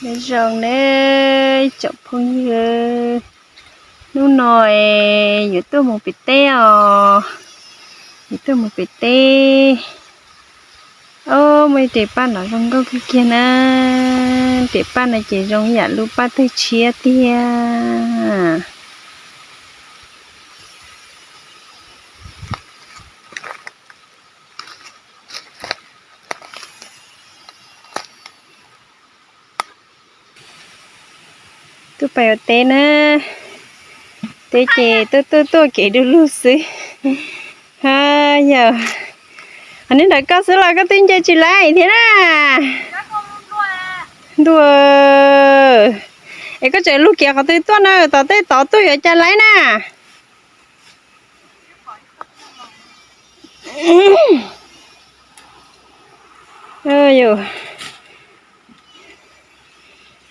Nyob zoo ne tsoom phooj ywg, hnub no yuav tuaj mus pem teb os, yuav tuaj mus pem teb. Ob, muaj ib re paj no zoo nkauj kawg kiag na, re paj no ces zoo yam lub paj tawg tshiab tiag. Tuaj pem teb na, teb ces tuaj tuaj tuaj kev du lug xwb. Ha, yog qhov neb ntawm koj xwb los koj twb nce tsis laib thiab na. Ntuj, es koj tseem lug kev qhov twg tuaj na, tom tej tod tuaj yuav cas laib na.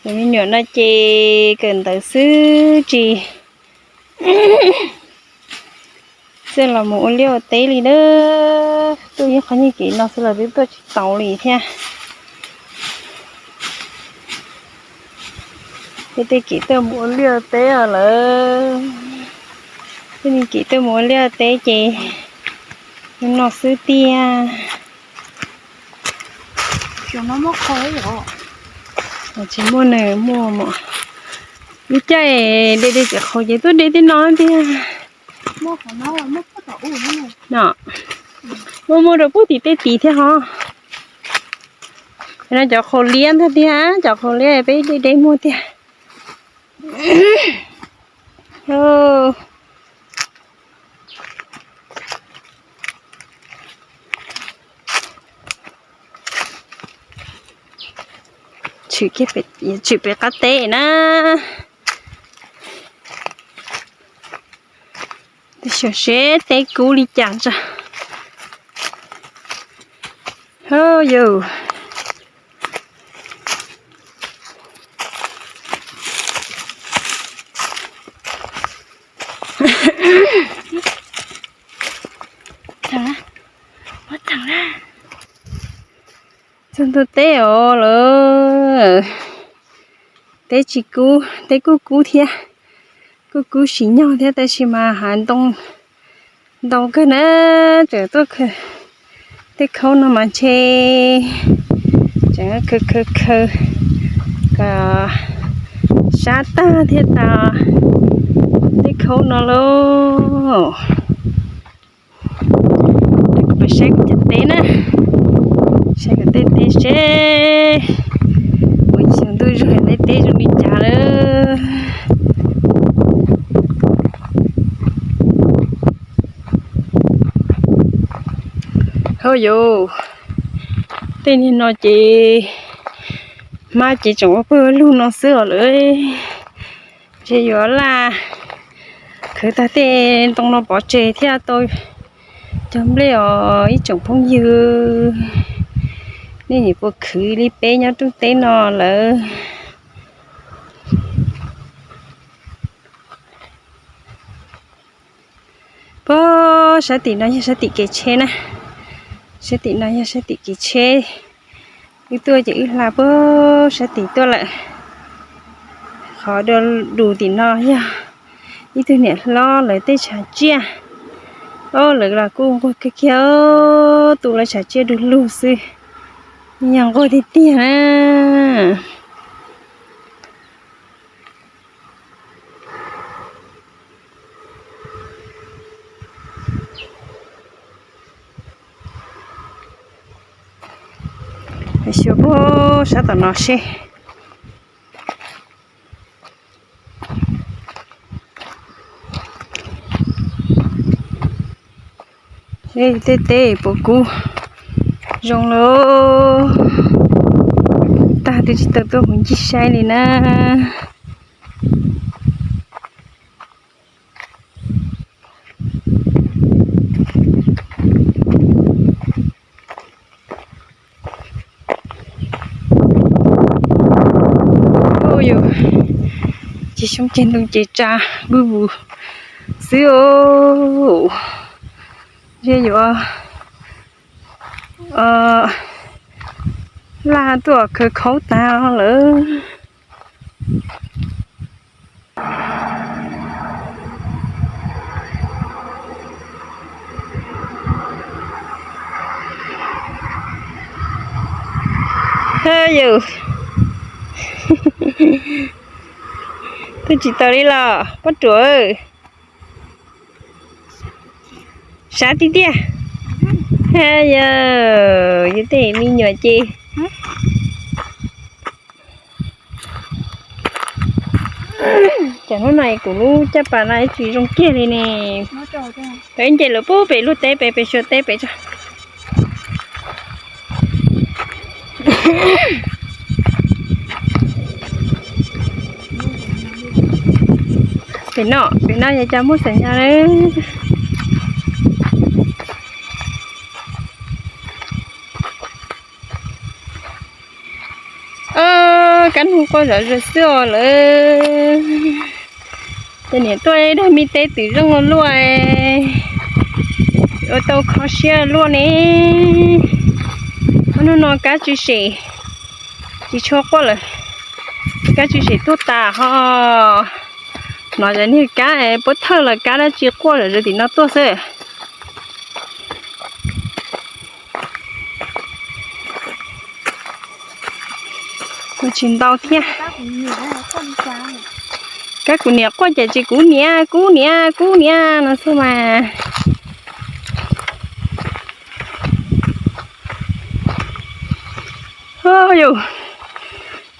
Cov me nyuam no ces kawm ntawv xwb tsis txawj los mus ua liaj ua teb li na. Tuaj nyob qhov nyiaj kev no xwb los twb tuaj tsis tau li thiab. Tej tej kev tuaj mus ua liaj ua teb os lawm, tej kev tuaj mus ua liaj ua teb ces no xwb tiag. Tsis muaj nws muaj mas, lub caij de de txiv qhaus ces tuaj de tej no tiag. Muaj muaj rau puag tim tej tid thiab hov. No cov qhaus liab ntag tiag, cov qhaus liab peb de de muag tiag. Tshwm pem qab teb na. Xyov seb teb kub li cas tso. Hos yus. Txog ntua teb os lawm. Teb tsis kub, teb kuj kub thiab, kuj kub sim nyog thiab tab sis mas hav ntoo ntau kawg na, tseem tuaj tej khaub no mas ntshe tseem khaws khaws khaws kom sab tag thiab tas tej khaub no lauj. Kuv pem saib kuv cov teb na, saib kuv tej teb seb ua xyoo ntuj zog tej teb zoo li cas lawm. Hos yus, tej niag no ces hmab ces tseem ua pawg lug no xwb os lawm. Ntshe yuav laj khwv tag tej ntoo no pov tseg thiaj tau cog nplej os ib tsoom phooj ywg. Nej nim puas khwv li peb nyob rooj teb no lawm? Puag sab tim no yog sab tim kev tsheb na, sab tim no yog sab tim kev tsheb. Wb tuaj ces wb hla puag sab tim tuaj lawm. Qhov dua dus tim no yog ib tug niam hlob lawv tej tshav tsiaj. Ob, lawv los kuj nquag kiag kiag, tu lawv tshav tsiaj du lug xwb, yog nquag tiag tiag na. Xyuas puag sab tom no seb. Tej teb puas kub zoo lauj. Tag twb tsis tau tuaj mus ncig saib li na. Ces xyoob ceg ntoo ces tsa vwj vus xwb os. Ntshe yuav laj tuaj khaws khaub tag lawm. Yus, twb tsis tau li los pob ruam. Sab tiag tiag. Yus, yus tej me nyuam ces, cas hnub no kuv lub caj pas no tsis zoo kiag li ne. Peb nce lawm puag pem luag teb pem, pem Suav teb pem tso. Pem no, pem no yog cov muaj xeem no. Kab noog quaj zom zaws xwb os lawm. Ces niam tuaj ib daim me teb twm zeej luaj, ua tau kho siab luaj ne. Hnub no kab tsw sem tsis tshua quaj lawm, kab tsw sem tuag tas ho. Hnov cov niag kab puab thawj los kab dab tsi quaj zom zaws tim no tuaj xwb. Kuj tsis ntau thiab. Kab kuv niam quaj ces tsis kuv niam, kuv niam, kuv niam no xwb mas. Yus,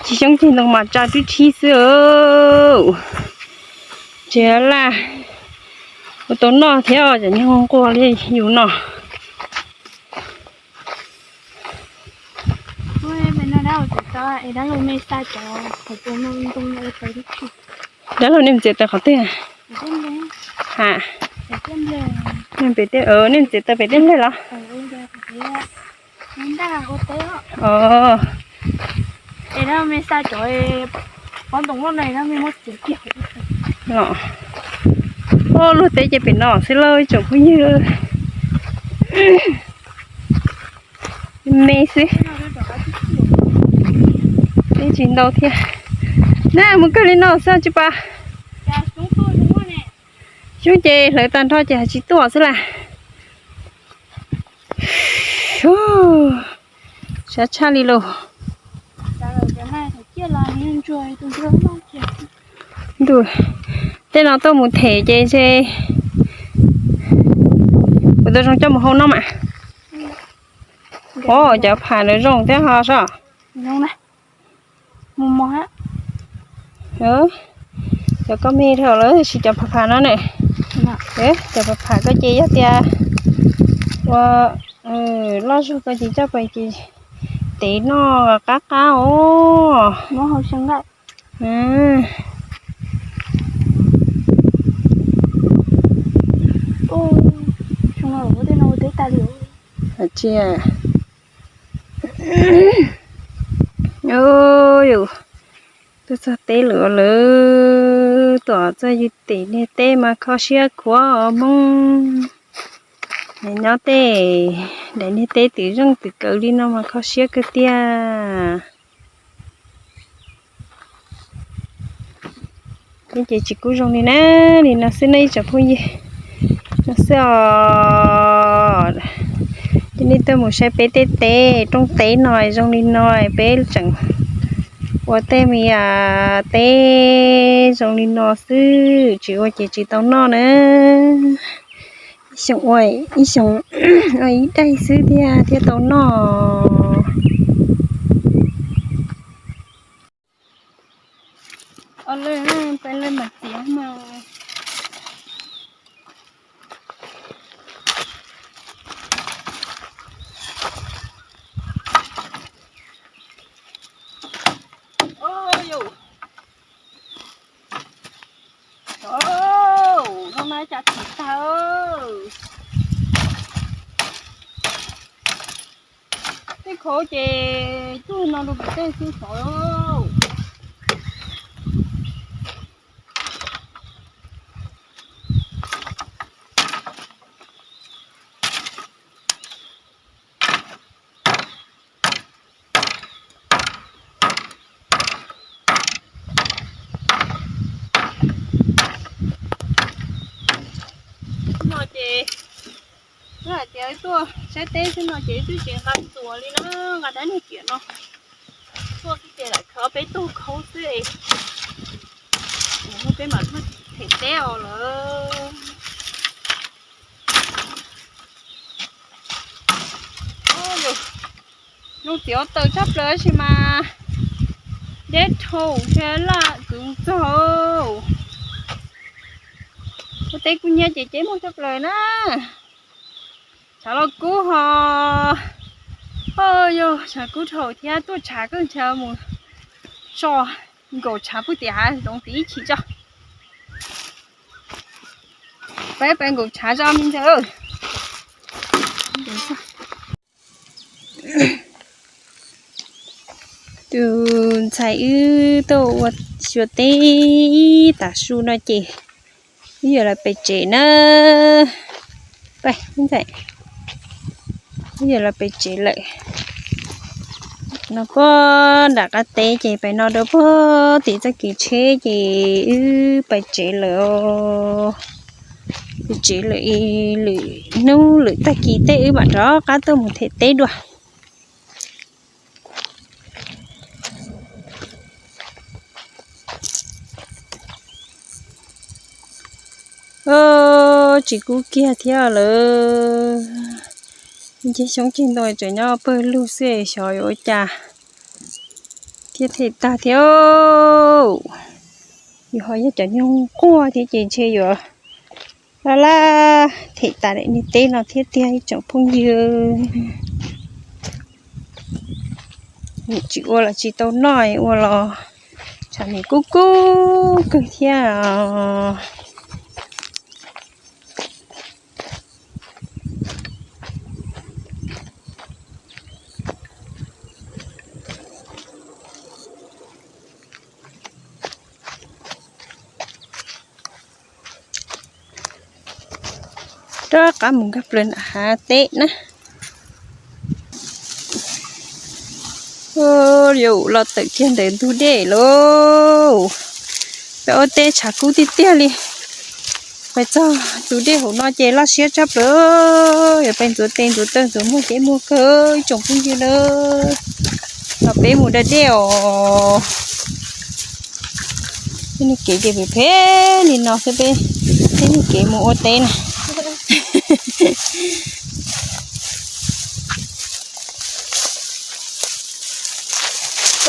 tsis xyoob ceg ntoo mas tsa twb tshib xwb. Tsis laj, ua tau noj thiab cov niag nquag li yus no. Dab laug, nej mus txiav taws qhov twg? Ha, nej mus txiav taws pem tej nplej los? Os, luag teb ces pem no xwb lauj ib tsoom phooj ywg. Me xwb, ib tsis ntau thiab. Na mus kawg li no xwb tsis pas. Xyoob ces hlawv tag nrho ces tsis tuaj xwb las. Sab tshaj li lauj. Ntuj, tej no tuaj mus them ces ntshe kuv tau zoo coj mus hau noj mas. Os, cov pham lawv zoo thiab ho soj. Cov koj me dhau lawm sis cov pham pham no ne. Cov pham pham koj ces yog tias ua loj zog koj ces coj pais ces tev noj qab qab os. Tsis, yus, tuaj txog teb lawm lawm, tuaj txog yus tim niag teb mas kho siab khuav os Hmoob. Nyob tej daim niag teb twm zeej twm kawv li no mas kho siab kawg tiag. Ces tsis kub zoo li na, li no xwb na ib tsoom phooj ywg. No xwb os. Ces nej tuaj mus saib peb tej teb rooj teb no zoo li no, peb tseem ua tej me teb zoo li no xwb, tsis ua ces tsis tau noj na. Ib xyoo ua ib xyoo, ua ib daig xwb thiaj thiaj tau noj. Peb mam txiav mas. Zoo na cas tsis tag. Tej khov ces cug no rau pem tej xwb xov. Ces tuaj saib teb xwb no ces twb tsis nqa txuas li na, nqa dab niag riam no tuaj xwb ces lam khaws peb tug khaub xwb es peb mam tuaj them teb os lawm. Zoo txiv tawm tshaj plaws tab sis mas deb dhau thiab laj kwv txog. Ua teb kuj nyiab ces ceb muaj tshaj plaws na. Tshav los kub ho, yog tshav kub dhau thiab tuaj tshav koj ntshav mus so nkaum tshav puag tim hav zoov tim ib chim tso. Peb peb nkaum tshav tso me ntxhais. Tus ntxhais wb tuaj ua xyuas teb ib tag su no ces wb yuav lawv pem tsev na. Peb ntxhais, wb yuav lawv pem tsev lawm. No puag nram qab teb ces pem no rau puag tim txoj kev tsheb ces wb pem tsev lawm. Pem tsev lawm, lwm hnub lwm tag kis tej wb mam rov qab tuaj mus them teb dua. Tsis kub kiag thiab lawm. Nce xyoob ceg ntoo tseem nyob pawg lug xwb xyov yuav ua cas thiaj them tag thiab. Yus ho yog cov nyuj quaj thiab ces ntshe yuav laj laj them tas daim niag teb no thiab tiag ib tsoom phooj ywg. Tsis ua los tsis tau noj, ua los tshav ntuj kub kub kawg thiab. Rov qab mus nkag plaws nram hav teb na. Yus los tawm kiag ntawm ntug dej lauj. Peb ua teb tshav kub tiag tiag li. Peb txog tus dej hauv no ces laj siab tshaj plaws. Yog peb ntxuav tes ntxuav taw ntxuav muag ces muag kawg ib tsoom phooj ywg na. Los peb mus da dej os. Tej niag kev ces phem phem li no xwb peb, tej niag kev mus ua teb na.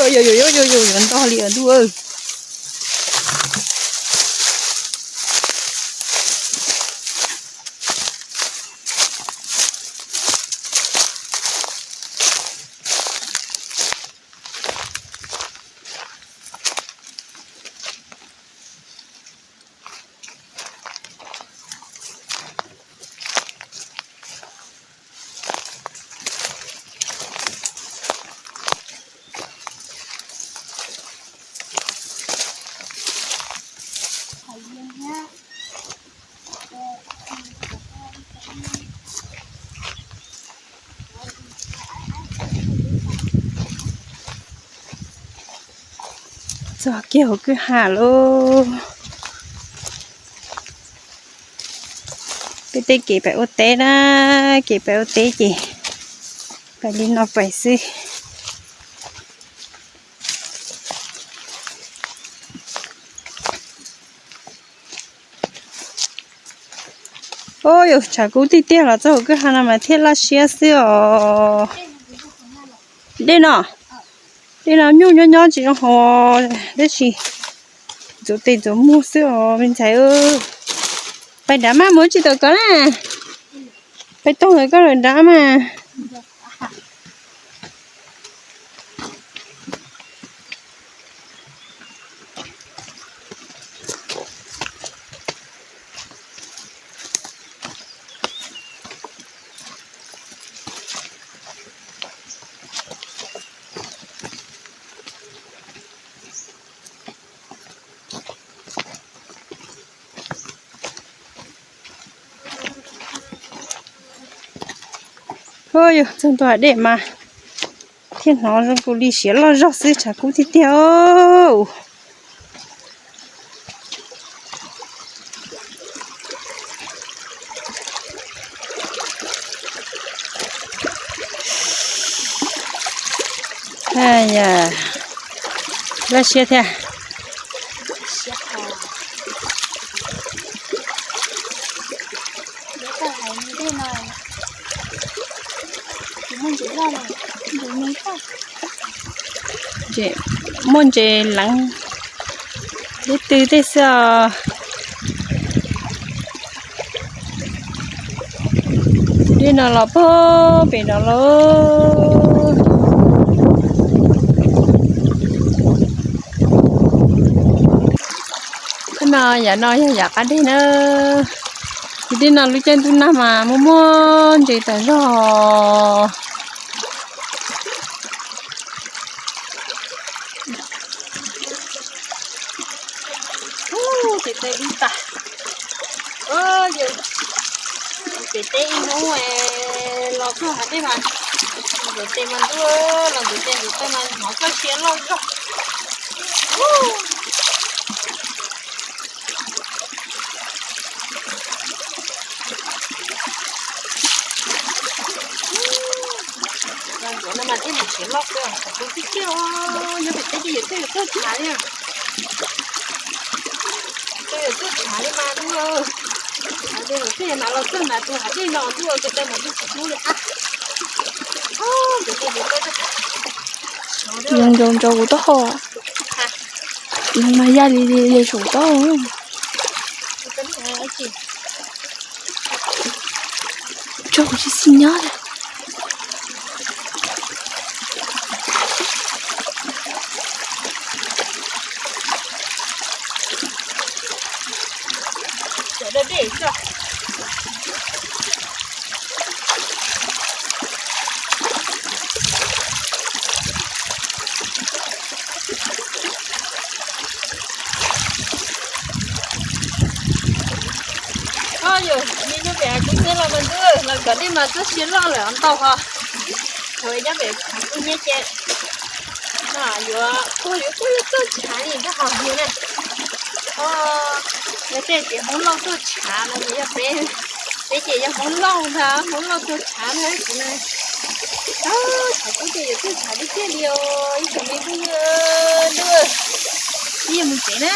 Yuav ntog li os ntuj. Txog kiag hauv kwj ha lauj. Peb tej kev pais ua teb na, kev pais ua teb ces pais li no pais xwb. Ua yus tshav kub tiag tiag los txog hauv kwj ha no mas thiaj laj siab xwb os. Dej no, dej no nyuj nyob nyob tsis zoo haus, tab sis ntxuav tes ntxuav muag xwb os me ntxhais. Pais nrad mas mus tsis tau koj na. Pais toog ntawm koj lawm nrad mas. Ua yus txog ntua dej mas thiaj hnov zoo nkaus li siav loj zog xwb, tshav kub tiag tiag. Yog laj siab thiab. Muaj ntses leev ib tw tej xwb os. Dej no los pag pem no lauj. Qhov no yam no yog yam qab deg na. Ces dej no lub caij ntuj nag mas muaj muaj ntses tas zog. Tes taw dub tas. Yus pem teb ib hnub los txog hav dej mas, ntxuav tes mas ntuj, los ntxuav tes ntxuav taw mas hnov txoj sia loj zog. Los ntxuav no mas thiaj li tsis loj kawg, kuv tib kiag nyob pem teb ces yuav txawj yuav txawj tshav li. Txawj yuav txawj tshav li mas ntuj, tshav ces yuav txawj mas los txog mas tus hav dej no ntuj, tes taw mas ntuj tsis hlub li ab. Zoo nrau nrau kuv taub hau. Mas yaj li li saum taub hau. Tso kuv tsis xis nyob li. Yus me nub pem kuv txiv los mas ntuj, los kom dej mas txoj sia loj lawm ntau ho. Thaum nyob pem kuv nyiaj ces no yuav puag yuav puag yuav txawj tshav li nrog ho yus na. Yog tej ces Hmoob Lauj txawj tshav no ces yog peb, peb ces yog Hmoob Lauj ntag, Hmoob Lauj txawj tshav ntag kuv na. Tshav kub ces yuav txawj tshav tiag tiag li os ib tsoom me phooj ywg ntuj. Ib yam mus tsev na.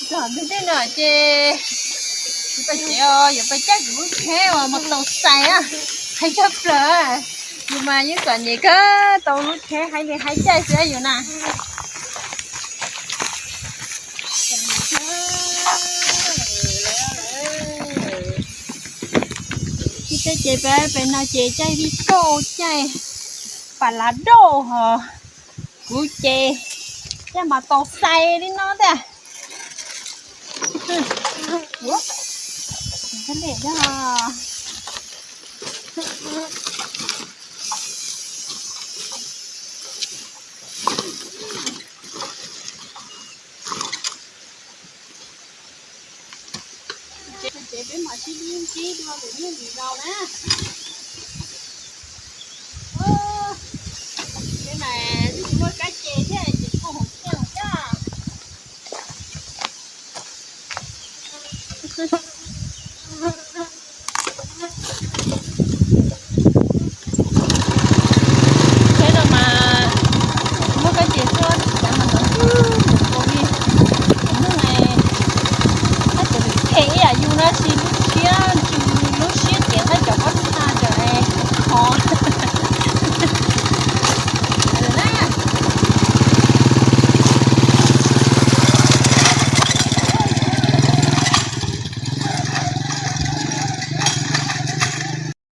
Txog ntug dej no ces yuav pais tsev os, yuav pais caij kuv lub tsheb uas mus tau xais a, qhib tshaj plaws. Yus mas yeej txom nyem kawg tau lub tsheb haib li haib caij xwb yus na. Ib txoj ces peb pem no ces caij vij kauj caij pas lav dauj hos kuv ces caij mas tau xais li no tiag. Ces peb mam sib ntsib dua lwm hnub lwm zaus na.